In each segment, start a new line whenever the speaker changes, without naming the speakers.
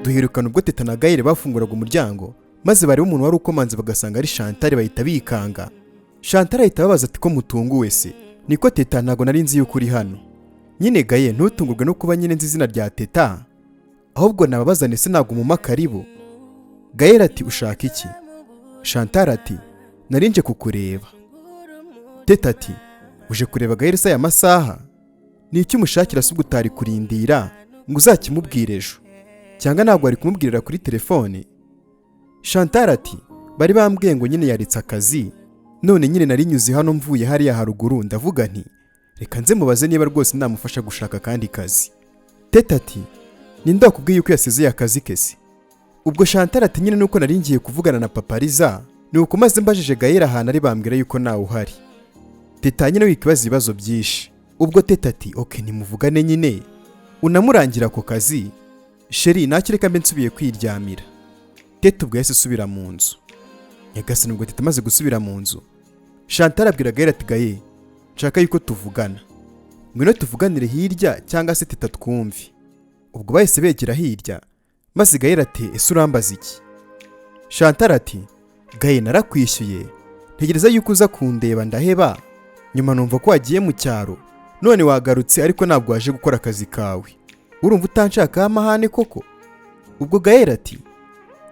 Duherukana ubwo Teta na Gayire bafunguraga umuryango, maze bareba umuntu wari ukomanze, bagasanga ari Chantal, bahita bikanga. Chantal ahita ababaza ati: "Ko mutunguwe se?" "Niko Teta, ntabwo nari nzi yuko uri hano nyine." "Gaye, ntutungurwe no kuba nyine nzi izina rya Teta, ahubwo nababazane se ntabwo muma karibu." Gayere ati: "Ushaka iki?" Chantal ati: "Nari nje kukureba." Teta ati: "Uje kureba Gayere se aya masaha? Ni icyo umushakira se ubwo utari kurindira ngo uzakimubwire ejo, cyangwa ntabwo wari kumubwirira kuri telefone?" Chantal ati: "Bari bambwiye ngo nyine yaretse akazi, none nyine nari nyuze hano mvuye hariya haruguru, ndavuga nti reka nze mubaze niba rwose namufasha gushaka akandi kazi." Teta ati: "Ninde wakubwiye yuko yasezeye akazi ke se?" Ubwo Chantal ati: "Nyine nuko nari ngiye kuvugana na Papa Liza, nuko maze mbajije Gayera ahantu ari bambwira yuko nawe uhari." Teta nyine wikibaza ibibazo byinshi. Ubwo Teta ati: "Okay, nimuvugane nyine unamurangira ako kazi chéri, ntacyo, reka mbe nsubiye kwiryamira." Teta ubwo yahise asubira mu nzu. Nyagasani, ubwo Teta amaze gusubira mu nzu, Chantal abwira Gayera ati: "Gaye, nshaka yuko tuvugana, ngwino tuvuganire hirya cyangwa se Teta twumve." Ubwo bahise begera hirya, maze Gayera ati: "Ese urambaza iki?" Chantal ati: "Gaye, narakwishyuye, ntegereza yuko uza kundeba ndaheba, nyuma numva ko wagiye mu cyaro, none wagarutse ariko ntabwo waje gukora akazi kawe. Urumva utanshakaho amahane koko?" Ubwo Gayera ati: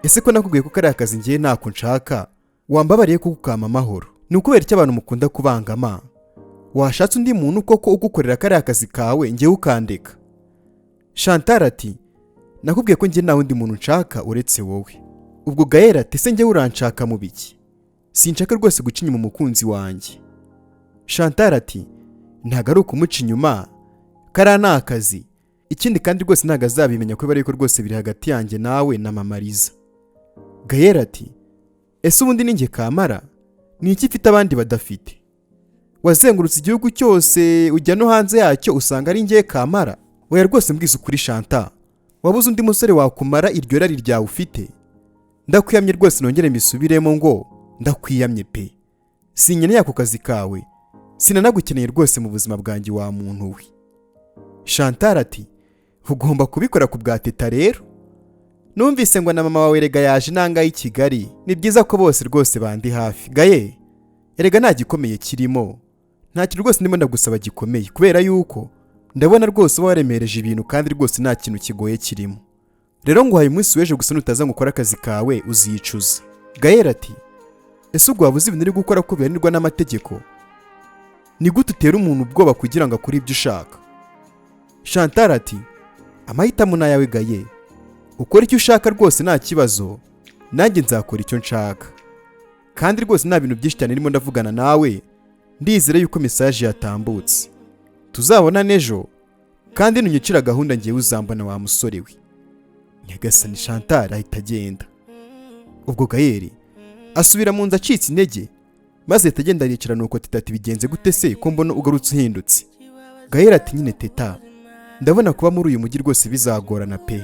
"Ese ko nakubwiye ko kariya kazi ngiye ntako nshaka, wambabariye kuko ukampa amahoro? Ni ukubera icyo abantu mukunda kubangama? Washatse undi muntu koko ugukorera kariya kazi kawe, ngewe ukandeka?" Chantal ati: "Nakubwiye ko njye nta wundi muntu nshaka uretse wowe." Ubwo Gayera ati: "Ese njyewe uranshaka mu biki? Sinshaka rwose guca inyuma umukunzi wanjye." Chantal ati: "Ntabwo ari ukumuca inyuma, kariya ni akazi. Ikindi kandi rwose ntabwo azabimenya kubera yuko rwose biri hagati yanjye nawe na Mama Liza." Gayera ati: "Ese ubundi ni njye kamara? Ni iki mfite abandi badafite? Wazengurutse igihugu cyose, ujya no hanze yacyo, usanga ari njye kamara? Oya rwose, mbwiza ukuri Shanta, wabuze undi musore wakumara iryo rari ryawe ufite? Ndakwiyamye rwose, nongere mbisubiremo ngo ndakwiyamye pe. Sinkeneye ako kazi kawe, sinanagukeneye rwose mu buzima bwanjye wa muntu we." Chantal ati: "Ugomba kubikora ku bwa Teta rero. Numvise ngo na mama wawe erega yaje inanga y'i Kigali. Ni byiza ko bose rwose bandi hafi. Gaye, erega nta gikomeye kirimo, nta kintu rwose ndimo ndagusaba gikomeye, kubera yuko ndabona rwose uba waremereje ibintu kandi rwose nta kintu kigoye kirimo. Rero nguhaye umunsi w'ejo gusa, nutaza ngo ukore akazi kawe uzicuza." Gayera ati: "Ese ubwo waba uzi ibintu uri gukora ko bihanirwa n'amategeko? Ni gute utera umuntu ubwoba kugira ngo akore ibyo ushaka?" Chantal ati: "Amahitamo ni ayawe Gaye, ukora icyo ushaka rwose nta kibazo, nanjye nzakora icyo nshaka. Kandi rwose nta bintu byinshi cyane ndimo ndavugana nawe, ndizere yuko message yatambutse. Tuzabona n'ejo, kandi nunyicira gahunda ngewe uzambona wa musore we." Nyagasani, Chantal ahita agenda. Ubwo Gayeri asubira mu nzu acitse intege, maze ahita agenda aricara. Nuko Teta ati: "Bigenze gute se ko mbona ugarutse uhindutse?" Gayeri ati: "Nyine Teta, ndabona kuba muri uyu mujyi rwose bizagorana pe.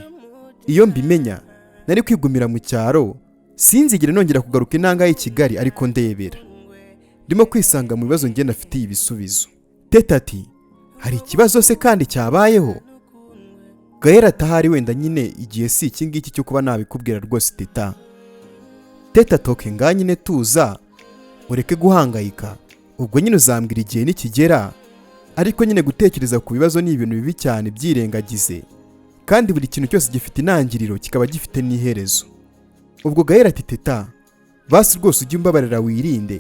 Iyo mbimenya nari kwigumira mu cyaro, sinzigere nongera kugaruka inanga y'i Kigali, ariko ndebera ndimo kwisanga mu bibazo njye nafitiye ibisubizo." Teta ati: "Hari ikibazo se kandi cyabayeho?" Gahera atahari wenda nyine igihe si iki ngiki cyo kuba nabikubwira rwose Teta. Teta toke nga nyine tuza ureke guhangayika, ubwo nyine uzambwira igihe nikigera. Ariko nyine gutekereza ku bibazo ni ibintu bibi cyane, byirengagize, kandi buri kintu cyose gifite intangiriro kikaba gifite n'iherezo. Ubwo Gahera ati: "Teta, basi rwose ujye umbabarira wirinde,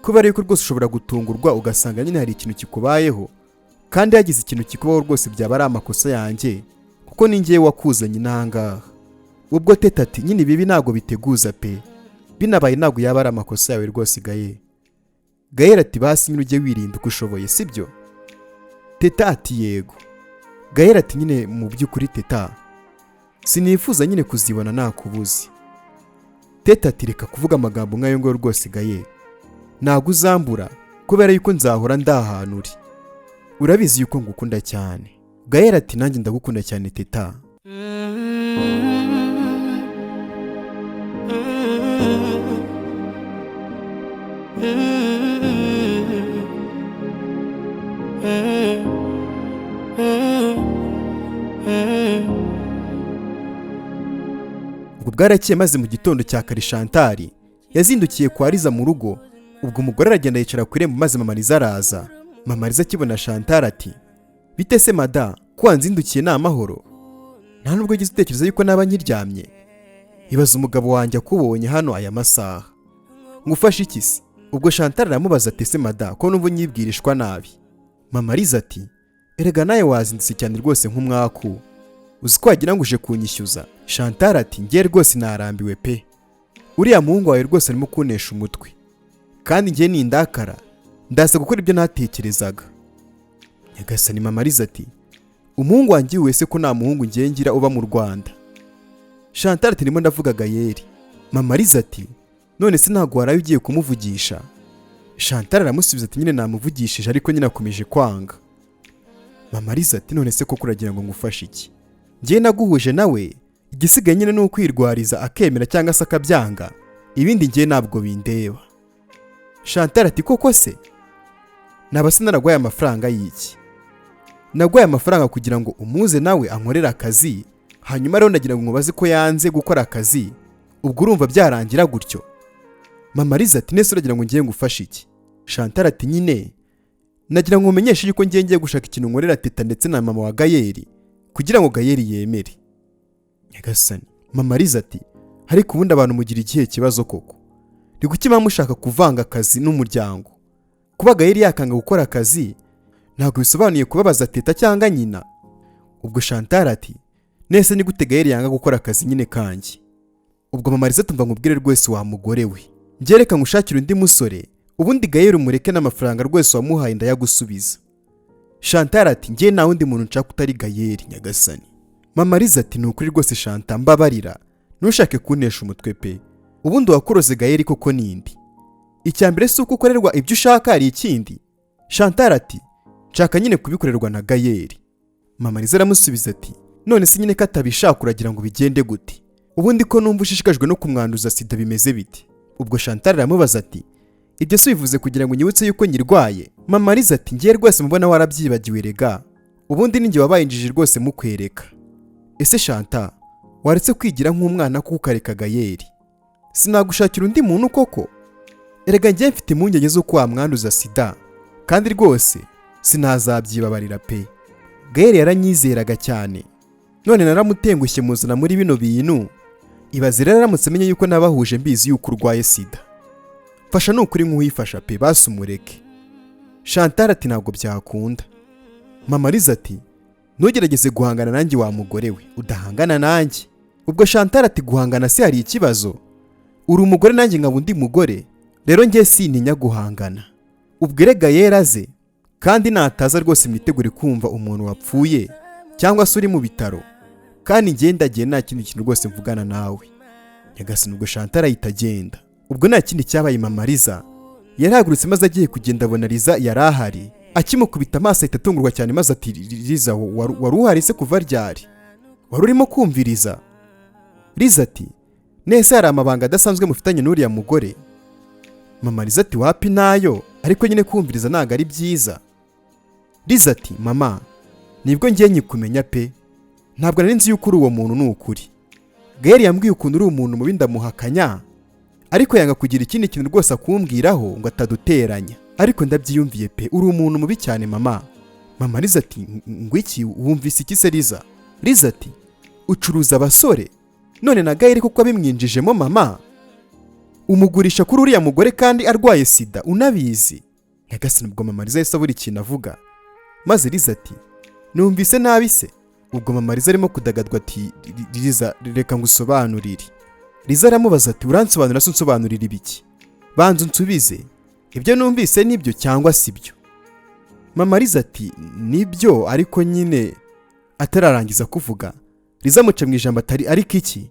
kubera yuko rwose ushobora gutungurwa ugasanga nyine hari ikintu kikubayeho, kandi hagize ikintu kikubaho rwose byaba ari amakosa yanjye, kuko ni njyewe wakuzanye n'ahangaha." Ubwo Teta ati: "Nyine ibibi ntabwo biteguza pe, binabaye ntabwo yaba ari amakosa yawe rwose Gaye." Gahera ati: "Basi nyine ujye wirinda uko ushoboye, sibyo?" Teta ati: "Yego." Gahera ati: "Nyine mu by'ukuri Teta, sinifuza nyine kuzibona nakubuze." Teta ati: "Reka kuvuga amagambo nk'ayo ngayo rwose Gaye, ntabwo uzambura kubera yuko nzahora ndahantu uri, urabizi yuko ngukunda cyane." Gahera ati: "Nanjye ndagukunda cyane Teta." Ubwo bwarakeye, maze mu gitondo cya kare Chantal yazindukiye kwa Liza mu rugo. Ubwo umugore aragenda yicara ku irembo, maze mama Liza araza. Mama Liza akibona Chantal ati: "Bite se mada, ko wanzindukiye, ni amahoro? Nta nubwo ugize utekereza yuko naba nkiryamye? Ibaza umugabo wanjye akubonye hano aya masaha. Ngufashe iki se?" Ubwo Chantal aramubaza ati: "Ese mada, ko numva unyibwirishwa nabi?" Mama Liza ati: "Erega nawe wazindutse cyane rwose nk'umwaku, uzi ko wagira ngo uje kunyishyuza." Chantal ati: "Ngiye rwose narambiwe pe, uriya muhungu wawe rwose arimo kunesha umutwe, kandi ngiye nindakara ndaza gukora ibyo ntatekerezaga." Nyagasani, mama Liza ati: "Umuhungu wanjye wese ko nta muhungu ngiye ngira uba mu Rwanda?" Chantal ati: "Ndimo ndavuga Gayeri." Mama Liza ati: "None se ntabwo waraye ugiye kumuvugisha?" Chantal aramusubiza ati: "Nyine namuvugishije, ariko nyine akomeje kwanga." Mama Liza ati: "None se koko uragira ngo ngufashe iki? Ngiye naguhuje nawe, igisigaye nyine ni ukwirwariza akemera cyangwa se akabyanga, ibindi ngiye ntabwo bindeba." Chantal ati: "Koko se naba se naraguhaye amafaranga y'iki? Naguhaye amafaranga kugira ngo umuze nawe ankorere akazi, hanyuma rero ndagira ngo nkubaze ko yanze gukora akazi, ubwo urumva byarangira gutyo?" Mama Liza ati: "Nese uragira ngo ngiye ngufashe iki?" Chantal ati: "Nyine nagira ngo umenyeshe yuko ngiye ngiye gushaka ikintu nkorera Teta ndetse na mama wa Gayeri kugira ngo Gayeri yemere." Nyagasani, mama Liza ati: "Ariko ubundi abantu mugira ikihe kibazo koko? Ni kuki muba mushaka kuvanga akazi n'umuryango? Kuba Gayeri yakanga gukora akazi ntabwo bisobanuye kubabaza Teta cyangwa nyina." Ubwo Chantal ati: "Nese ni gute Gayeri yanga gukora akazi nyine kanjye?" Ubwo mama Liza tumva nkubwire rwose wa mugore we, njye reka ngushakire undi musore, ubundi Gayeri umureke, n'amafaranga rwose wamuhaye ndayagusubiza. Chantal ati: "Njye nta wundi muntu nshaka utari Gayeri." Nyagasani, mama Liza ati: "Ni ukuri rwose Chantal, mbabarira ntushake kuntesha umutwe pe. Ubundi wakuroze Gayeri koko nindi? Icya mbere si uko ukorerwa ibyo ushaka, hari ikindi?" Chantal ati: "Nshaka nyine kubikorerwa na Gayeri." Mama Liza aramusubiza ati: "None se nyine ko atabishaka, uragira ngo bigende gute? Ubundi ko numva ushishikajwe no kumwanduza sida, bimeze bite?" Ubwo Chantal aramubaza ati: "Ibyo si bivuze kugira ngo unyibutse yuko nyirwaye?" Mama Liza ati: "Ngiye rwose mubona warabyibagiwe rega, ubundi ninjye wabaye injiji rwose mukwereka. Ese Chantal, waretse kwigira nk'umwana kuko ukareka Gayeri? Sinagushakira undi muntu koko? Erega ngiye mfite impungenge z'uko wamwanduza sida, kandi rwose sinazabyibabarira pe. Gayeri yaranyizeraga cyane, none naramutengushye muzana muri bino bintu. Ibaze rero aramutse amenye yuko nabahuje mbizi yuko urwaye sida. Mfasha ni ukuri nk'uwifasha pe, basi umureke." Chantal ati: "Ntabwo byakunda." Mama Liza ati: "Ntugerageze guhangana nanjye wa mugore we, udahangana nanjye." Ubwo Chantal ati: "Guhangana se hari ikibazo? Uri umugore nanjye nkaba undi mugore, rero njye sintinya guhangana. Ubwo erega yeraze, kandi nataza rwose mwitegure kumva umuntu wapfuye cyangwa se uri mu bitaro, kandi njye ndagiye, nta kindi kintu rwose mvugana nawe." Nyagasani, ubwo Chantal ahita agenda. Ubwo nta kindi cyabaye, mama Liza yarahagurutse maze agiye kugenda abona Liza yari ahari. Akimukubita amaso ahita atungurwa cyane, maze ati: "Liza, wari uhari se kuva ryari? Wari urimo kumviriza?" Liza ati: "Nese hari amabanga adasanzwe mufitanye n'uriya mugore?" Mama Liza ati: "Wapi nayo, ariko nyine kumviriza ntabwo ari byiza." Liza ati: "Mama, nibwo ngiye nyikumenya pe, ntabwo nari nzi yuko uri uwo muntu. Ni ukuri Gael yambwiye ukuntu uri umuntu mubi ndamuhakanya, ariko yanga kugira ikindi kintu rwose akumbwiraho ngo ataduteranya, ariko ndabyiyumviye pe, uri umuntu mubi cyane mama." Mama Liza ati: "Ngwiki? Wumvise iki se Liza?" Liza ati: "Ucuruza abasore, none na Gael kuko abimwinjijemo mama, umugurisha kuri uriya mugore kandi arwaye sida unabizi." Nyagasani, ubwo mama Liza yahise abura ikintu avuga, maze Liza ati: "Numvise nabi se?" Ubwo mama Liza arimo kudagadwa ati: "Liza, reka ngusobanurire." Liza aramubaza ati: "Uransobanurira se unsobanurira ibiki? Banza unsubize, ibyo numvise nibyo cyangwa si byo?" Mama Liza ati: "Nibyo, ariko nyine." Atararangiza kuvuga, Liza amuca mu ijambo atari: "Ariko iki?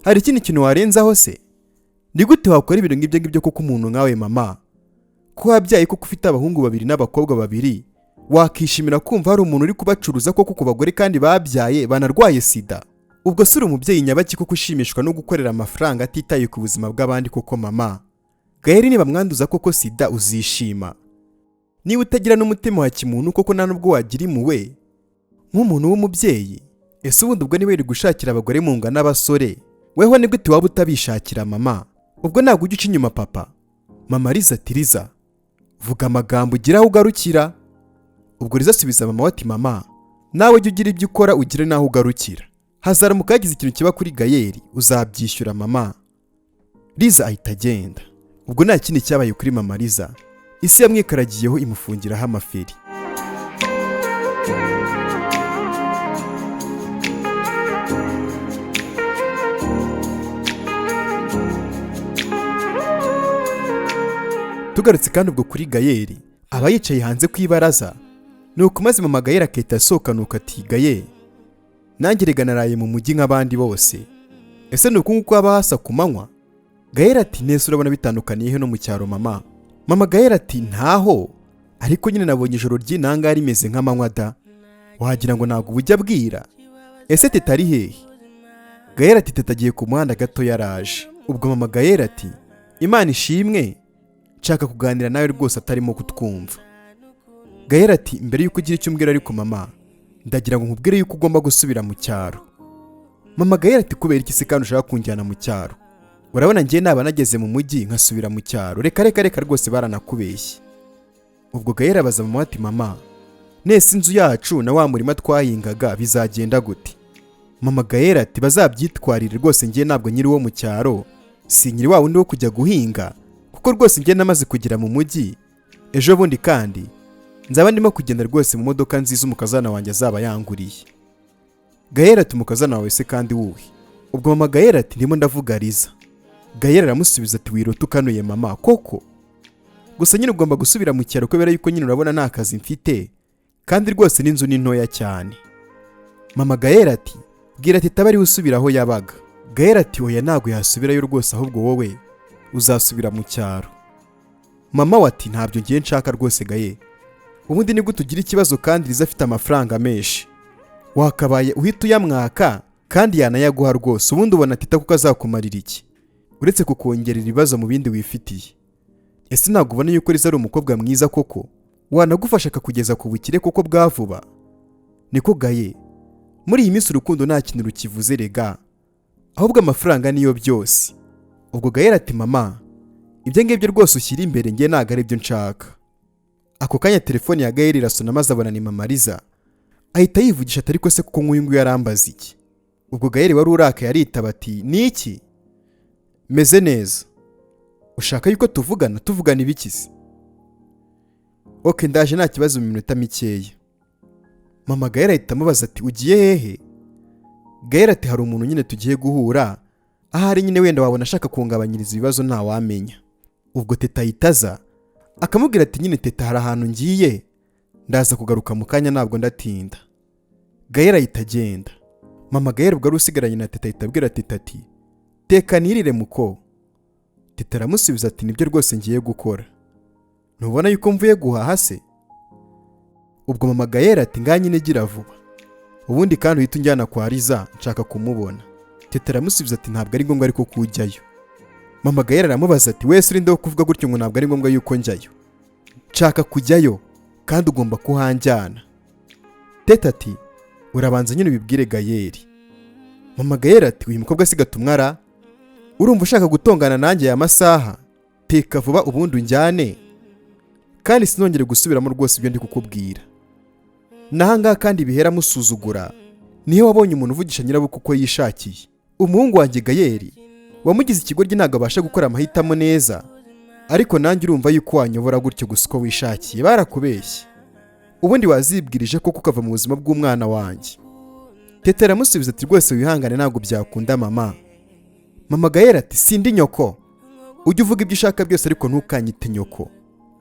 Hari ikindi kintu warenzaho se? Ni gute wakora ibintu nk'ibyo ngibyo koko umuntu nkawe mama? Ko wabyaye koko, ufite abahungu babiri n'abakobwa babiri, wakishimira kumva hari umuntu uri kubacuruza koko ku bagore kandi babyaye banarwaye sida? Ubwo se uri umubyeyi nyabaki koko ushimishwa no gukorera amafaranga atitaye ku buzima bw'abandi koko mama? Gael nibamwanduza koko sida uzishima? Niba utagira n'umutima wa kimuntu koko, nta nubwo wagira impuhwe nk'umuntu w'umubyeyi. Ese ubundi ubwo niba uri gushakira abagore mungana n'abasore Weho ni gute waba utabishakira mama? Ubwo ntabwo ujya uca inyuma papa? Mama Liza ati: "Liza, vuga amagambo ugira aho ugarukira." Ubwo Liza asubiza mama we ati: "Mama, nawe jya ugira ibyo ukora, ugire n'aho ugarukira. Hazaramuka hagize ikintu kiba kuri Gayeri, uzabyishyura mama." Liza ahita agenda. Ubwo nta kindi cyabaye kuri mama Liza, isi yamwikaragiyeho imufungiraho amaferi. Tugarutse kandi ubwo kuri Gayeri, aba yicaye hanze ku ibaraza. Nuko maze mama Gayeri akahita asohoka, nuko ati: "Gaye, nanjye rega naraye mu mujyi nk'abandi bose. Ese ni uku nguku haba hasa ku manywa?" Gayeri ati: "Nese urabona bitandukaniye he no mu cyaro mama?" Mama Gayeri ati: "Ntaho, ariko nyine nabonye ijoro ry'inanga rimeze nk'amanywa da, wagira ngo ntabwo bujya bwira. Ese teta ari hehe?" Gayeri ati: "Teta agiye ku muhanda gato yaraje." Ubwo mama Gayeri ati: "Imana ishimwe, nshaka kuganira nawe rwose atarimo kutwumva." Gayeri ati: "Mbere y'uko ugira icyo umbwira ariko mama, ndagira ngo nkubwire yuko ugomba gusubira mu cyaro." Mama Gayeri ati: "Kubera iki se kandi ushaka kunjyana mu cyaro? Urabona njye naba nageze mu mujyi nkasubira mu cyaro? Reka reka reka rwose, baranakubeshye." Ubwo Gayeri abaza mama ati: "Mama, nese inzu yacu na wa murima twahingaga bizagenda gute?" Mama Gayeri ati: "Bazabyitwarire rwose, njye ntabwo nyiri uwo mu cyaro, si nyiri wa wundi wo kujya guhinga, kuko rwose njye namaze kugera mu mujyi. Ejo bundi kandi nzaba ndimo kugenda rwose mu modoka nziza umukazana wanjye azaba yanguriye." Gayeri ati: "Umukazana wawe se kandi wuhe?" Ubwo mama Gayeri ati: "Ndimo ndavuga Liza." Gayeri aramusubiza ati: "Wirota ukanuye mama koko. Gusa nyine ugomba gusubira mu cyaro kubera yuko nyine urabona nta kazi mfite, kandi rwose n'inzu ni ntoya cyane." Mama Gayeri ati: "Bwira teta abe ariwe usubira aho yabaga." Gayeri ati: "Oya, ntabwo yasubirayo rwose, ahubwo wowe uzasubira mu cyaro." Mama we ati: "Ntabyo ngiye nshaka rwose Gaye. Ubundi ni gute ugira ikibazo kandi Liza afite amafaranga menshi? Wakabaye uhita uyamwaka kandi yanayaguha rwose. Ubundi ubona teta kuko azakumarira iki uretse kukongerera ibibazo mu bindi wifitiye? Ese ntabwo ubona yuko Liza ari umukobwa mwiza koko, wanagufasha akakugeza ku bukire koko bwa vuba? Niko Gaye, muri iyi minsi urukundo nta kintu rukivuze rega, ahubwo amafaranga niyo byose." Ubwo Gayeri ati: "Mama, ibyo ngibyo rwose ushyira imbere njye ntabwo ari byo nshaka." Ako kanya telefone ya Gayeri irasona, maze abona ni mama Liza. Ahita yivugisha ati: "Ariko se kuko nk'uyu nguyu arambaza iki?" Ubwo Gayeri wari urakaye aritaba ati: "Ni iki? Meze neza. Ushaka yuko tuvugana? Tuvugana ibiki se? Ok, ndaje nta kibazo mu minota mikeya." Mama Gayeri ahita amubaza ati: "Ugiye hehe?" Gayeri ati: "Hari umuntu nyine tugiye guhura, ahari nyine wenda wabona ashaka kungabanyiriza ibibazo, ntawamenya." Ubwo teta ahita aza akamubwira ati: "Nyine teta, hari ahantu ngiye, ndaza kugaruka mu kanya, ntabwo ndatinda." Gayeri ahita agenda. Mama Gayeri ubwo ari usigaranye na teta ahita abwira teta ati: "Teka nirire muko." Teta aramusubiza ati: "Nibyo rwose ngiye gukora, ntubona yuko mvuye guhaha se?" Ubwo mama Gayeri ati: "Ngaha nyine gira vuba, ubundi kandi uhita unjyana kwa Liza, nshaka kumubona." Teta aramusubiza ati: "Ntabwo ari ngombwa ariko kujyayo." Mama Gayeri aramubaza ati: "Wese urinde wo kuvuga gutyo ngo ntabwo ari ngombwa yuko njyayo? Nshaka kujyayo kandi ugomba kuhanjyana." Teta ati: "Urabanza nyine ubibwire Gayeri." Mama Gayeri ati: "Uyu mukobwa si gatumwara, urumva ushaka gutongana nanjye aya masaha? Teka vuba ubundi unjyane, kandi sinongere gusubiramo rwose ibyo ndi kukubwira." Nahangaha kandi bihera musuzugura, niyo wabonye umuntu uvugisha nyirabukwe uko yishakiye. Umuhungu wanjye Gayeri wamugize ikigoryi, ntabwo abasha gukora amahitamo neza, ariko nanjye urumva yuko wanyobora gutyo gusa uko wishakiye, barakubeshye. Ubundi wazibwirije koko ukava mu buzima bw'umwana wanjye. Teta aramusubiza ati: "Rwose wihangane, ntabwo byakunda mama." Mama Gayeri ati: "Sindi nyoko, ujye uvuga ibyo ushaka byose ariko ntukanyite nyoko,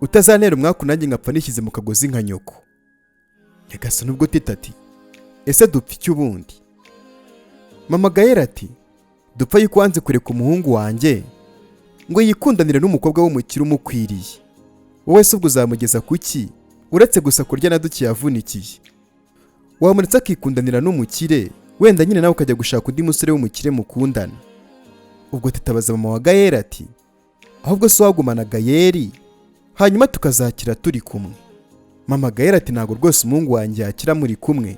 utazantera umwaku nanjye nkapfa nishyize mu kagozi nka nyoko." Nyagasani. Ubwo Teta ati: "Ese dupfa iki ubundi?" Mama Gayeri ati: "Dupfa yuko wanze kureka umuhungu wanjye ngo yikundanire n'umukobwa w'umukire umukwiriye. Wowe se ubwo uzamugeza kuki uretse gusa kurya na duke yavunikiye? Wamuretse akikundanira n'umukire, wenda nyine nawe ukajya gushaka undi musore w'umukire mukundana." Ubwo Teta abaza mama wa Gayeri ati: "Ahubwo se wagumana Gayeri hanyuma tukazakira turi kumwe?" Mama Gayeri ati: "Ntabwo rwose umuhungu wanjye yakira muri kumwe,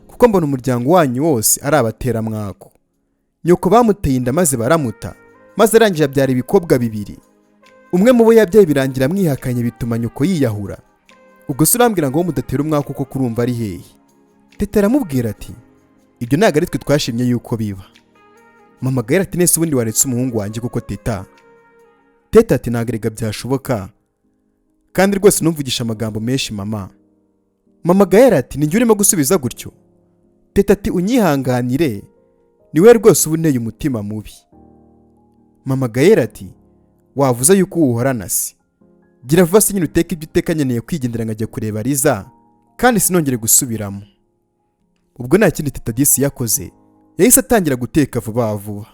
kuko mbona umuryango wanyu wose ari abateramwako. Nyoko bamuteye inda maze baramuta, maze arangije abyara ibikobwa bibiri. Umwe mu bo yabyaye birangira amwihakanye, bituma nyoko yiyahura. Ubwo se urambwira ngo mudatera umwaka uko kurumva ari hehe?" Teta aramubwira ati: "Ibyo ntabwo ari twe twashimye yuko biba." Mama Gahera ati: "Nese ubundi waretse umuhungu wanjye kuko Teta?" Teta ati: "Ntabwo erega byashoboka, kandi rwose numvugisha amagambo menshi mama." Mama Gahera ati: "Ni njye urimo gusubiza gutyo?" Teta ati: "Unyihanganire, ni we rwose uba unteye umutima mubi." Mama Gahera ati: "Wavuze yuko uwuhorana se? Gira vuba se nyine uteke ibyo uteka, nkeneye kwigendera nkajya kureba Liza kandi sinongere gusubiramo." Ubwo nta kindi Teta disi yakoze, yahise atangira guteka vuba vuba.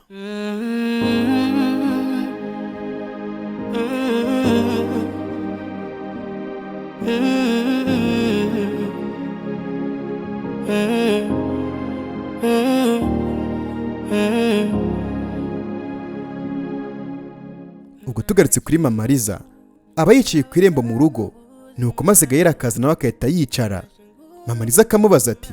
Ubwo tugarutse kuri mama Liza, aba yicaye ku irembo mu rugo, nuko maze Gahera akaza nawe agahita yicara. Mama Liza akamubaza ati: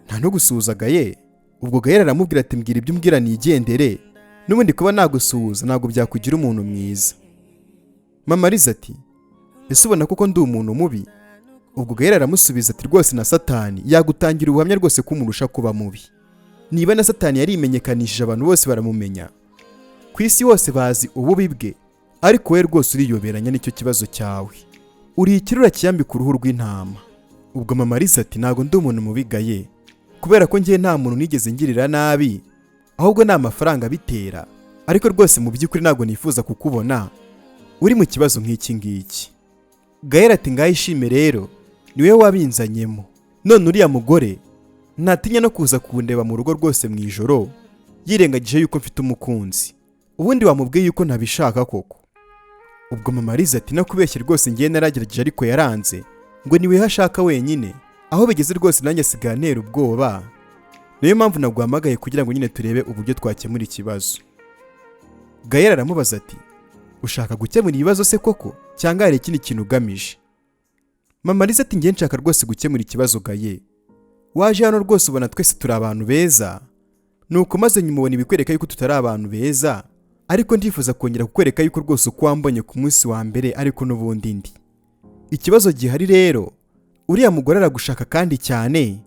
"Nta no gusuhuza Gaye?" Ubwo Gahera aramubwira ati: "Mbwira ibyo umbwira nigendere, n'ubundi kuba nagusuhuza ntabwo byakugira umuntu mwiza." Mama Liza ati: "Ese ubona koko ndi umuntu mubi?" Ubwo Gahera aramusubiza ati: "Rwose na Satani yagutangira ubuhamya rwose ko umurusha kuba mubi. Niba na Satani yarimenyekanishije abantu bose baramumenya ku isi hose, bazi ububi bwe, ariko wowe rwose uriyoberanya, nicyo kibazo cyawe. Uri ikirura kiyambika uruhu rw'intama." Ubwo mama Liza ati: "Ntabwo ndi umuntu mubi Gaye, kubera ko ngiye nta muntu nigeze ngirira nabi, ahubwo ni amafaranga abitera. Ariko rwose mu by'ukuri ntabwo nifuza kukubona uri mu kibazo nk'iki ngiki." Gahera ati: "Ngaho ishime rero, niwe wabinzanyemo. None uriya mugore ntatinya no kuza kundeba mu rugo rwose mu ijoro, yirengagije yuko mfite umukunzi. Ubundi wamubwiye yuko ntabishaka koko?" Ubwo mama Liza ati: "No kubeshya rwose ngiye naragerageje ariko yaranze, ngo niwe ashaka wenyine. Aho bigeze rwose nanjye asigaye antera ubwoba, niyo mpamvu naguhamagaye kugira ngo nyine turebe uburyo twakemura ikibazo." Gahera aramubaza ati: "Ushaka gukemura ibibazo se koko, cyangwa hari ikindi kintu ugamije?" Mama Liza ati: "Ngiye nshaka rwose gukemura ikibazo Gaye. Waje hano rwose ubona twese turi abantu beza, nuko maze nyuma ubona ibikwereka yuko tutari abantu beza, ariko ndifuza kongera kukwereka yuko rwose uko wambonye ku munsi wa mbere ariko n'ubundi ndi. Ikibazo gihari rero, uriya mugore aragushaka kandi cyane.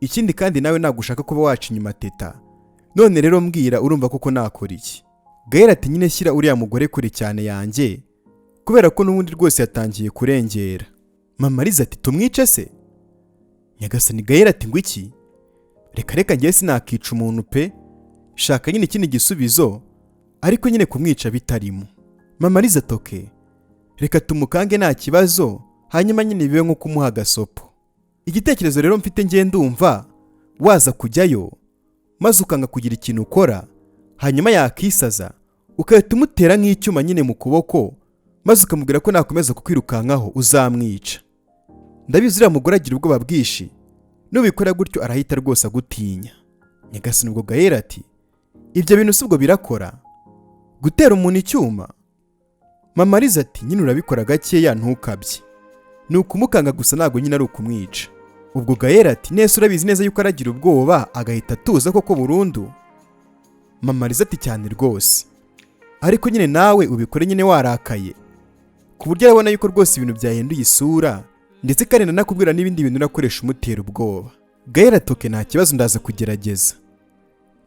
Ikindi kandi nawe nagushaka kuba waca inyuma Teta. None rero mbwira, urumva koko nakora iki?" Gahera ati: "Nyine shyira uriya mugore kure cyane yanjye, kubera ko n'ubundi rwose yatangiye kurengera." Mama Liza ati: "Tumwice se?" Nyagasani, Gahera ati: "Ngo iki? Reka reka, ngewe sinakica umuntu pe. Shaka nyine ikindi gisubizo, ariko nyine kumwica bitarimo." Mama Liza ati: "Okay, reka tumukange nta kibazo, hanyuma nyine bibe nko kumuha agasopo. Igitekerezo rero mfite, ngiye ndumva waza kujyayo maze ukanga kugira ikintu ukora, hanyuma yakisaza ugahita umutera nk'icyuma nyine mu kuboko, maze ukamubwira ko nakomeza kukwirukankaho uzamwica. Ndabizi uriya mugore agira ubwoba bwinshi, nubikora gutyo arahita rwose agutinya." Nyagasani, ubwo Gahera ati: "Ibyo bintu si ubwo birakora gutera umuntu icyuma?" Mama Liza ati: "Nyine urabikora gakeya, ntukabye, ni ukumukanga gusa, ntabwo nyine ari ukumwica." Ubwo Gahera ati: "Nese urabizi neza yuko aragira ubwoba agahita atuza koko burundu?" Mama Liza ati: "Cyane rwose, ariko nyine nawe ubikore nyine warakaye, ku buryo arabona yuko rwose ibintu byahinduye isura, ndetse kandi nanakubwira n'ibindi bintu urakoresha umutera ubwoba." Gahera ati: "Okay, nta kibazo, ndaza kugerageza."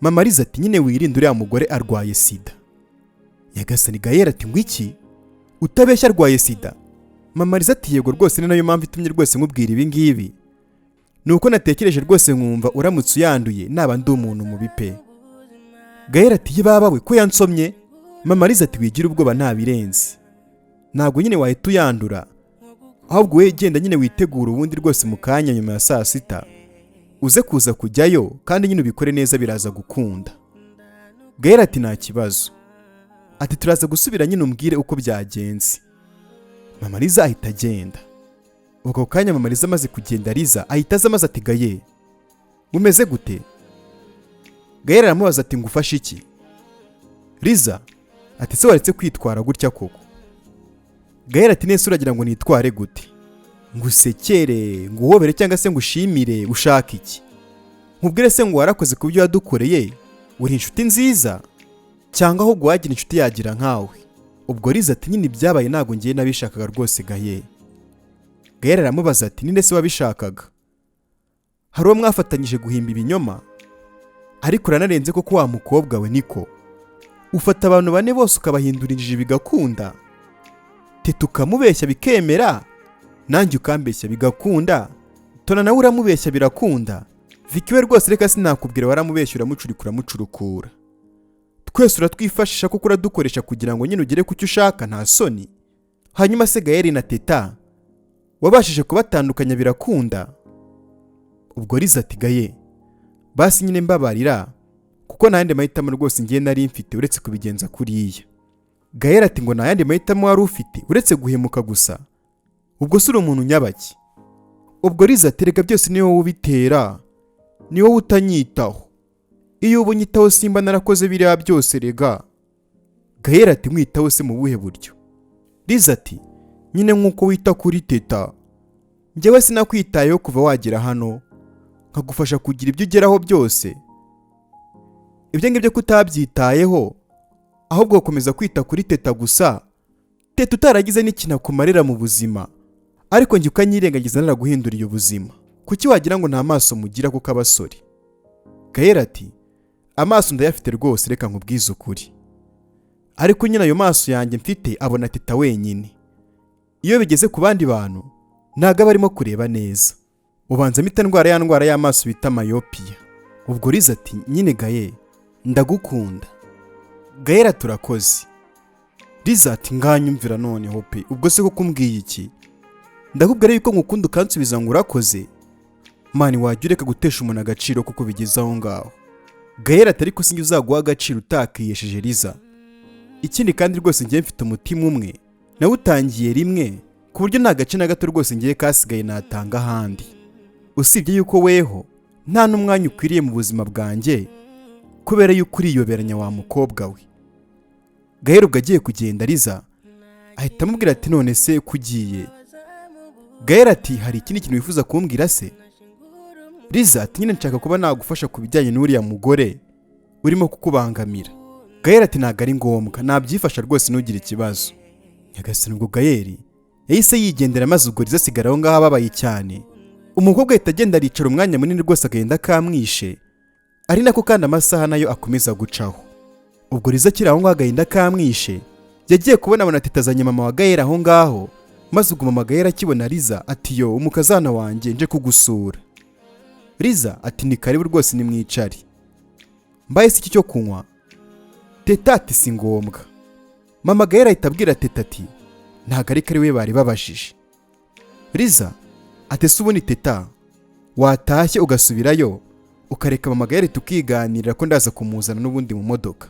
Mama Liza ati: "Nyine wirinde uriya mugore arwaye sida." Nyagasani, Gahera ati: "Ngo iki? Utabeshya arwaye sida?" Mama Liza ati: "Yego rwose, ni nayo mpamvu itumye rwose nkubwira ibi ngibi, ni uko natekereje rwose nkumva uramutse uyanduye naba ndi umuntu mubi pe." Gahera ati: "Yibaba we, ko yansomye?" Mama Liza ati: "Wigira ubwoba, ntabirenze, ntabwo nyine wahita uyandura, ahubwo we genda nyine witegura, ubundi rwose mu kanya nyuma ya saa sita uze kuza kujyayo, kandi nyine ubikore neza biraza gukunda." Gahera ati: "Nta kibazo." Ati: "Turaza gusubira nyine umbwire uko byagenze." Mama Liza ahita agenda. Ubwo ako kanya mama Liza amaze kugenda, Liza ahita aza maze ati: "Gaye, mumeze gute?" Gahera aramubaza ati: "Ngufashe iki?" Liza ati: "Se waretse kwitwara gutya koko?" Gahera ati: "Nese uragira ngo nitware gute? Ngusekere, nguhobere, cyangwa se ngushimire? Ushaka iki? Nkubwire se ngo warakoze ku byo wadukoreye, Uri inshuti nziza, cyangwa ahubwo wagira inshuti yagira nkawe. Ubwo Liza ati: "Nyine ibyabaye ntabwo ngiye nabishakaga rwose, Gaye." Gaye aramubaza ati: "Ninde se wabishakaga? Hari uwo mwafatanyije guhimba ibinyoma? Ariko uranarenze koko wa mukobwa we. Niko ufata abantu bane bose ukabahindura injiji bigakunda, Teta ukamubeshya bikemera, nanjye ukambeshya bigakunda, Tona nawe uramubeshya birakunda, Vicky we rwose reka sinakubwira, waramubeshya uramucurika uramucurukura, twese uratwifashisha kuko uradukoresha kugira ngo nyine ugere ku cyo ushaka, nta soni. Hanyuma se Gayeri na Teta wabashije kubatandukanya birakunda?" Ubwo Liza ati: "Gaye, basi nyine mbabarira, kuko nta yandi mahitamo rwose ngiye nari mfite uretse kubigenza kuriya." Gayeri ati: "Ngo nta yandi mahitamo wari ufite uretse guhemuka gusa? Ubwo si uri umuntu nyabaki?" Ubwo Liza ati: "Rega byose ni wowe ubitera, ni wowe utanyitaho. Iyo uba unyitaho simba narakoze biriya byose rega." Gayeri ati: "Mwitaho se mu buhe buryo?" Liza ati: "Nyine nk'uko wita kuri Teta. Njyewe sinakwitayeho kuva wagera hano, nkagufasha kugira ibyo ugeraho byose. Ibyo ngibyo ko utabyitayeho, ahubwo gukomeza kwita kuri Teta gusa, Teta utaragize n'ikintu akumarira mu buzima, ariko njye ukanyirengagiza naraguhinduriye ubuzima. Kuki wagira ngo nta maso mugira kuko abasore?" Gayeri ati: "Amaso ndayafite rwose, reka nkubwize ukuri, ariko nyine ayo maso yanjye mfite abona Teta wenyine. Iyo bigeze ku bandi bantu ntabwo aba arimo kureba neza, ubanza mpita ndwara ya ndwara y'amaso bita myopia." Ubwo Liza ati: "Nyine Gaye, ndagukunda." Gayera turakoze. Liza ati: "Nganyumvira noneho pe! Ubwo se koko umbwiye iki? Ndakubwira yuko ngukunda ukansubiza ngo urakoze? Man, wajya ureka gutesha umuntu agaciro kuko bigeze aho ngaho." Gayera ati: "Ariko sinjye uzaguha agaciro utakiyesheje, Liza. Ikindi kandi rwose ngiye mfite umutima umwe nawe utangiye rimwe, ku buryo nta gace na gato rwose ngiye kasigaye natanga ahandi, usibye yuko weho nta n'umwanya ukwiriye mu buzima bwanjye kubera yuko uriyoberanya wa mukobwa we." Gahera ubwo agiye kugenda, Liza ahita amubwira ati: "None se ko ugiye?" Gahera ati: "Hari ikindi kintu wifuza kumbwira se?" Liza ati: "Nyine nshaka kuba nagufasha ku bijyanye n'uriya mugore urimo kukubangamira." Gahera ati: "Ntabwo ari ngombwa, nabyifasha rwose, ntugire ikibazo." Nyagasani, ubwo Gayeri yahise yigendera, maze ubwo Liza asigara aho ngaho ababaye cyane. Umukobwa ahita agenda aricara umwanya munini rwose, agenda kamwishe, ari nako kandi amasaha nayo akomeza gucaho. Ubwo Liza akiri aho ngaho agahinda kamwishe, yagiye kubona abona Teta azanye mama wa Gayeri aho ngaho, maze ubwo mama Gayeri akibona Liza ati: "Yo, umukazana wanjye, nje kugusura." Liza ati: "Ni karibu rwose, nimwicare. Mbaye si iki cyo kunywa?" Teta ati: "Si ngombwa." Mama Gayeri ahita abwira Teta ati: "Ntabwo ariko ari we bari babajije." Liza ati: "Ese ubundi Teta watashye ugasubirayo ukareka mama Gayeri tukiganirira, ko ndaza kumuzana n'ubundi mu modoka?"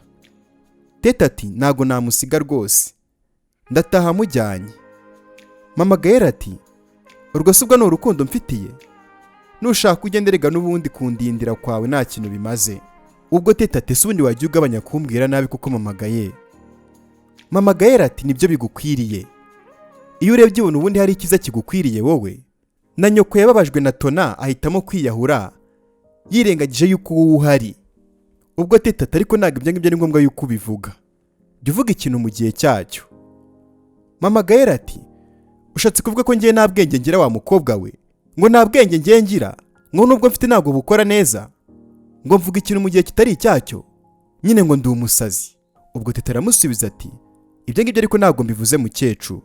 Teta ati: "Ntabwo namusiga rwose, ndataha mujyanye." Mama Gayeri ati: "Urwo si ubwo ni urukundo mfitiye? Nushaka ugende rega, n'ubundi kundindira kwawe nta kintu bimaze." Ubwo Teta ati: "Ese ubundi wajya ugabanya kumbwira nabi kuko mama Gaye?" Mama Gayeri ati: "Nibyo bigukwiriye. Iyo urebye ubona ubundi hari icyiza kigukwiriye wowe? Na nyoko yababajwe na Tona ahitamo kwiyahura yirengagije yuko wowe uhari." Ubwo Teta ati: "Ariko ntabwo ibyo ngibyo ari ngombwa yuko ubivuga, jya uvuga ikintu mu gihe cyacyo." Mama Gayeri ati: "Ushatse kuvuga ko ngiye nta bwenge ngira wa mukobwa we? Ngo nta bwenge ngiye ngira, ngo nubwo mfite ntabwo bukora neza, ngo mvuga ikintu mu gihe kitari icyacyo, nyine ngo ndi umusazi?" Ubwo Teta aramusubiza ati: "Ibyo ngibyo ariko ntabwo mbivuze, mukecuru."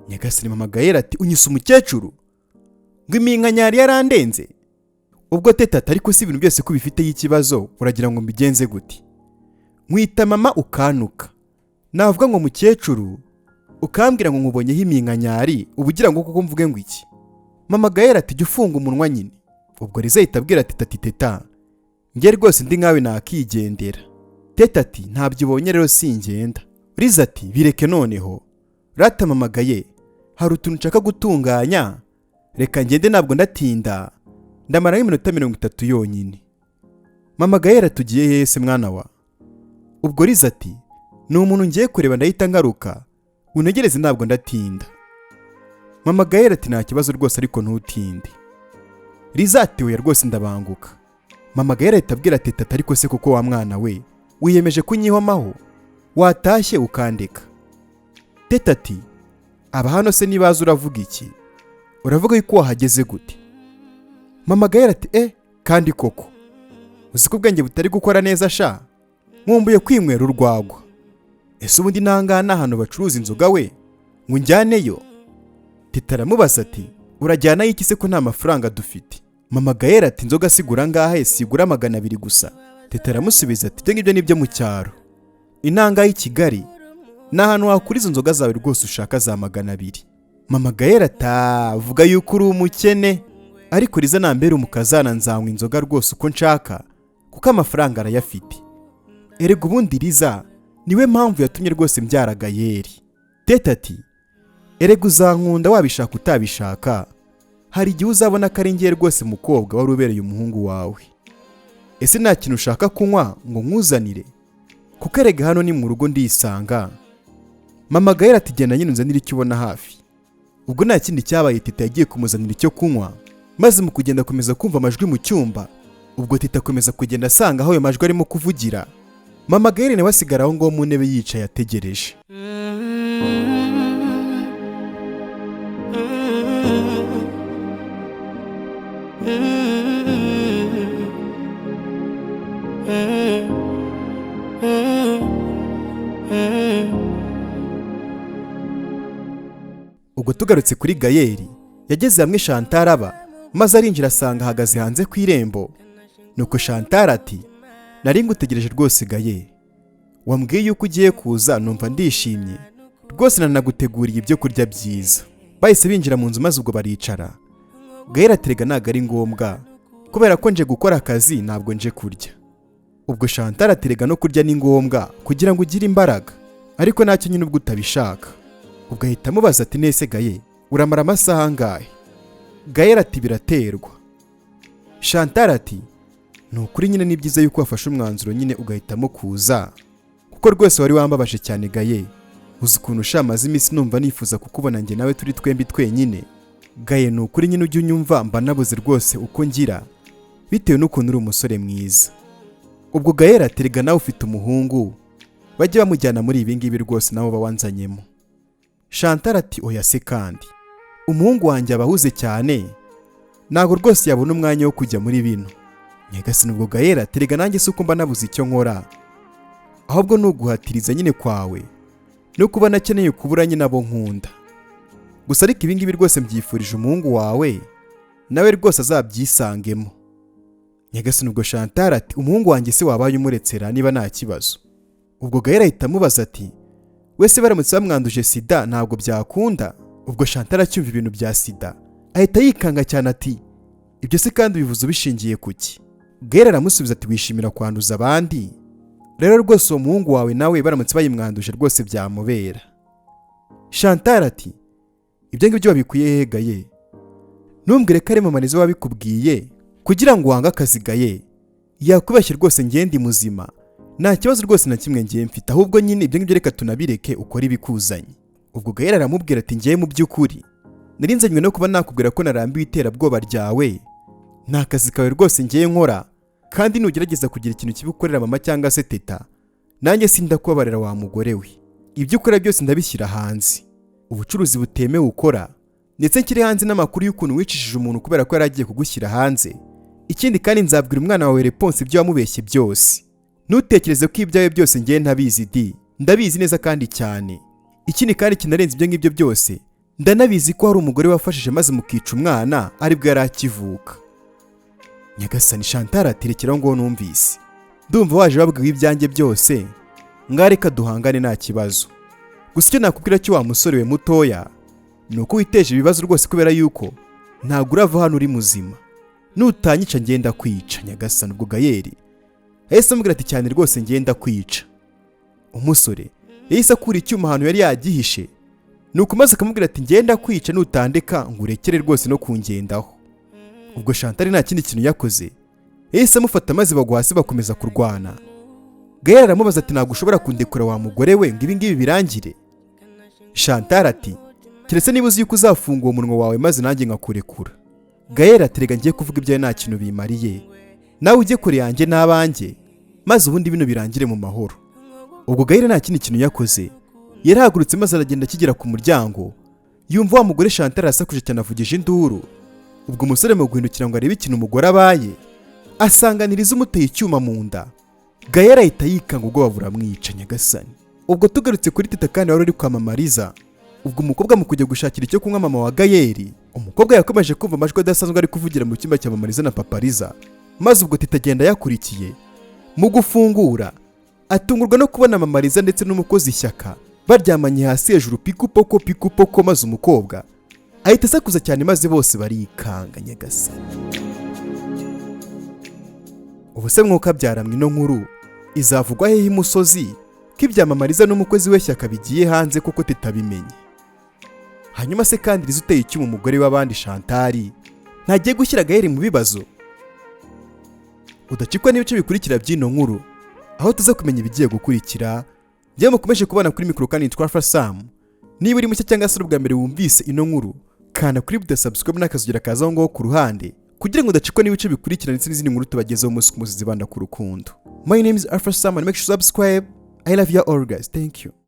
Nyagasani, mama Gayeri ati: "Unyise umukecuru? Ngo iminkanyari yarandenze?" Ubwo Teta ati: "Ariko si ibintu byose ko ubifiteho ikibazo, uragira ngo mbigenze gute? Nkwita mama ukanuka, navuga ngo mukecuru ukambwira ngo nkubonyeho iminkanyari, uba ugira ngo koko mvuge ngo iki?" Mama Gayeri ati: "Jya ufunga umunwa nyine." Ubwo Liza ahita abwira Teta ati: "Teta, njye rwose ndi nkawe nakigendera." Teta ati: "Ntabyo ubonye rero, singenda." Liza ati: "Bireke noneho rata mama Gaye, hari utuntu nshaka gutunganya, reka ngende, ntabwo ndatinda, ndamara nk'iminota 30 yonyine." Mama Gayera: "Tugiye hehe se mwana wa?" Ubwo Liza ati: "Ni umuntu ngiye kureba, ndahita ngaruka, untegereze ntabwo ndatinda." Mama Gayera ati: "Nta kibazo rwose, ariko ntutinde." Liza ati: "Oya rwose, ndabanguka." Mama Gahera ahita abwira Teta ati: "Ariko se kuko wa mwana we wiyemeje kunyihomaho, watashye ukandeka?" Teta ati: "Aba hano se nibaza uravuga iki? Uravuga yuko wahageze gute?" Mama Gahera ati: "Kandi koko uzi ko ubwenge butari gukora neza sha, nkumbuye kwinywera urwagwa. Ese ubundi nangaha ni ahantu bacuruza inzoga we ngo njyaneyo?" Teta aramubaza ati: "Urajyanayo iki se ko nta mafaranga dufite?" Mama Gahera ati: "Inzoga sigura ngahe? Sigura 200 gusa." Teta aramusubiza ati: "Ibyo ngibyo ni ibyo mu cyaro, inanga y'i Kigali ni ahantu wakura izo nzoga zawe rwose ushaka za 200." Mama Gahera ati: "Vuga yuko uri umukene, ariko Riza nambere umukazana nzanywa inzoga rwose uko nshaka, kuko amafaranga arayafite. Erega ubundi Riza niwe mpamvu yatumye rwose mbyara Gayeri." Teta ati: "Erega uzankunda wabishaka utabishaka, hari igihe uzabona ko ari ngewe rwose mukobwa wari ubereye umuhungu wawe. Ese nta kintu ushaka kunywa ngo nkuzanire? Kuko erega hano ni mu rugo ndisanga." Mama Gahera ati: "Genda nyine unzanire icyo ubona hafi." Ubwo nta kindi cyabaye, Teta yagiye kumuzanira icyo kunywa, maze mu kugenda akomeza kumva amajwi mu cyumba. Ubwo Teta akomeza kugenda asanga aho ayo majwi arimo kuvugira. Mama Gahera nawe asigara aho ngaho mu ntebe yicaye ategereje. Ubwo tugarutse kuri Gayeri, yageze hamwe Chantal aba, maze arinjira asanga ahagaze hanze ku irembo. Nuko Chantal ati: "Nari ngutegereje rwose Gaye, wambwiye yuko ugiye kuza numva ndishimye rwose, nanaguteguriye ibyo kurya byiza." Bahise binjira mu nzu maze ubwo baricara. Gayeri ati: "Rega ntabwo ari ngombwa kubera ko nje gukora akazi, ntabwo nje kurya." Ubwo Chantal ati: "Rega no kurya ni ngombwa kugira ngo ugire imbaraga, ariko ntacyo nyine ubwo utabishaka." Ubwo ahita amubaza ati: "Nese Gaye, uramara amasaha angahe?" Gayeri ati: "Biraterwa." Chantal ati: "Ni ukuri nyine ni byiza yuko wafashe umwanzuro nyine ugahitamo kuza, kuko rwose wari wambabaje cyane Gaye. Uzi ukuntu ushamaze iminsi numva nifuza kukubona njye nawe turi twembi twenyine. Gaye, ni ukuri nyine ujya unyumva mba nabuze rwose uko ngira bitewe n'ukuntu uri umusore mwiza." Ubwo Gayeri ati: "Rega nawe ufite umuhungu, bajye bamujyana muri ibi ngibi rwose nawe uba wanzanyemo." Chantal ati: "Oya se kandi umuhungu wanjye aba ahuze cyane, ntabwo rwose yabona umwanya wo kujya muri bino." Nyagasani! Ubwo Gayera ati: "Rega nanjye si uko mba nabuze icyo nkora, ahubwo ni uguhatiriza nyine kwawe no kuba nakeneye kubura nyine abo nkunda gusa. Ariko ibi ngibi rwose mbyifurije umuhungu wawe, nawe rwose azabyisangemo." Nyagasani! Ubwo Chantal ati: "Umuhungu wanjye se wabaye umuretsera niba nta kibazo?" Ubwo Gahera ahita amubaza ati: "Wese baramutse bamwanduje sida ntabwo byakunda?" Ubwo Chantal acyumva ibintu bya sida ahita yikanga cyane ati: "Ibyo se kandi ubivuze ubishingiye ku ki?" Gahera aramusubiza ati: "Wishimira kwanduza abandi rero, rwose uwo muhungu wawe nawe baramutse bayimwanduje rwose byamubera." Chantal ati: "Ibyo ngibyo wabikuye he Gaye? Ntumbwire ko ari mama nizo wabikubwiye kugira ngo wange akazi." Gaye: "Yakubeshye rwose, ngiye ndi muzima, nta kibazo rwose na kimwe ngiye mfite, ahubwo nyine ibyo ngibyo reka tunabireke, ukore ibikuzanye." Ubwo Gahera aramubwira ati: "Ngiye mu by'ukuri nari nzanywe no kuba nakubwira ko narambiwe iterabwoba ryawe. Nta kazi kawe rwose ngiye nkora, kandi nugerageza kugira ikintu kibi ukorera mama cyangwa se Teta, nanjye sindakubabarira wa mugore we. Ibyo ukora byose ndabishyira hanze, ubucuruzi butemewe ukora, ndetse nshyire hanze n'amakuru y'ukuntu wicishije umuntu kubera ko yari agiye kugushyira hanze. Ikindi kandi nzabwira umwana wawe Reponse ibyo wamubeshye byose. Ntutekereze ko ibyawe byose ngiye ntabizi di, ndabizi neza kandi cyane. Ikindi kandi kinarenze ibyo ngibyo byose, ndanabizi ko hari umugore wafashije maze mukica umwana aribwo yari akivuka." Nyagasani! Chantal ati: "Rekeraho ngo numvise, ndumva waje babwiwe ibyanjye byose, ngaho reka duhangane nta kibazo. Gusa icyo nakubwira cyo wa musore we mutoya, ni uko witeje ibibazo rwose, kubera yuko ntabwo urava hano uri muzima. Nutanyica ngenda kwica." Nyagasani! Ubwo Gayeri yahise amubwira ati: "Cyane rwose ngenda kwica." Umusore yahise akura icyuma ahantu yari yagihishe, nuko maze akamubwira ati: "Ngenda kwica nutandeka ngo urekere rwose no kungendaho." Ubwo Chantal nta kindi kintu yakoze, yahise amufata maze bagwa hasi bakomeza kurwana. Gayeri aramubaza ati: "Ntabwo ushobora kundekura wa mugore we ngo ibi ngibi birangire?" Chantal ati: "Keretse niba uzi yuko uzafunga uwo munwa wawe maze nanjye nkakurekura." Gayeri ati: "Rega ngiye kuvuga ibyawe nta kintu bimariye." Nawe ujye kure yanjye n'abanjye, maze ubundi bino birangire mu mahoro." Ubwo Gahire nta kindi kintu yakoze, yarahagurutse maze aragenda. Akigera ku muryango, yumva wa mugore Chantal arasakuje cyane, avugije induru. Ubwo umusore mu guhindukira ngo arebe ikintu umugore abaye, asanganiriza umuteye icyuma mu nda. Gahera ahita yikanga, ubwoba buramwica. Nyagasani! Ubwo tugarutse kuri Teta kandi wari uri kwamamariza, ubwo umukobwa mu kujya gushakira icyo kunywa mama wa Gayeri, umukobwa yakomeje kumva amajwi adasanzwe ari kuvugira mu cyumba cya Mamariza na Papariza. Maze ubwo Teta agenda yakurikiye. Mu gufungura, atungurwa no kubona Mamariza ndetse n'umukozi Ishyaka baryamanye hasi hejuru, pikupoko pikupoko. Maze umukobwa ahita asakuza cyane, maze bose barikanga. Nyagasani! Ubu se mwuka byaramwe, ino nkuru izavugwa hehe imusozi ko ibyamamariza n'umukozi we Shyaka bigiye hanze kuko tutabimenye? Hanyuma se kandi Riza uteye icyuma umugore w'abandi Chantal ntagiye gushyira Gaheri mu bibazo? Udacikwa n'ibice bikurikira by'ino nkuru, aho tuza kumenya ibigiye gukurikira. Njyewe mukomeje kubona kuri mikoro kandi nitwa Sam. Niba uri mushya cyangwa se ari ubwa mbere wumvise ino nkuru, kanda kuri buto subscribe n'akazugira kaza aho ngaho ku ruhande, kugira ngo udacikwa n'ibice bikurikira ndetse n'izindi nkuru tubagezeho umunsi ku munsi zibanda ku rukundo. My name is Alpha Sam and make sure to subscribe. I love you all guys, thank you.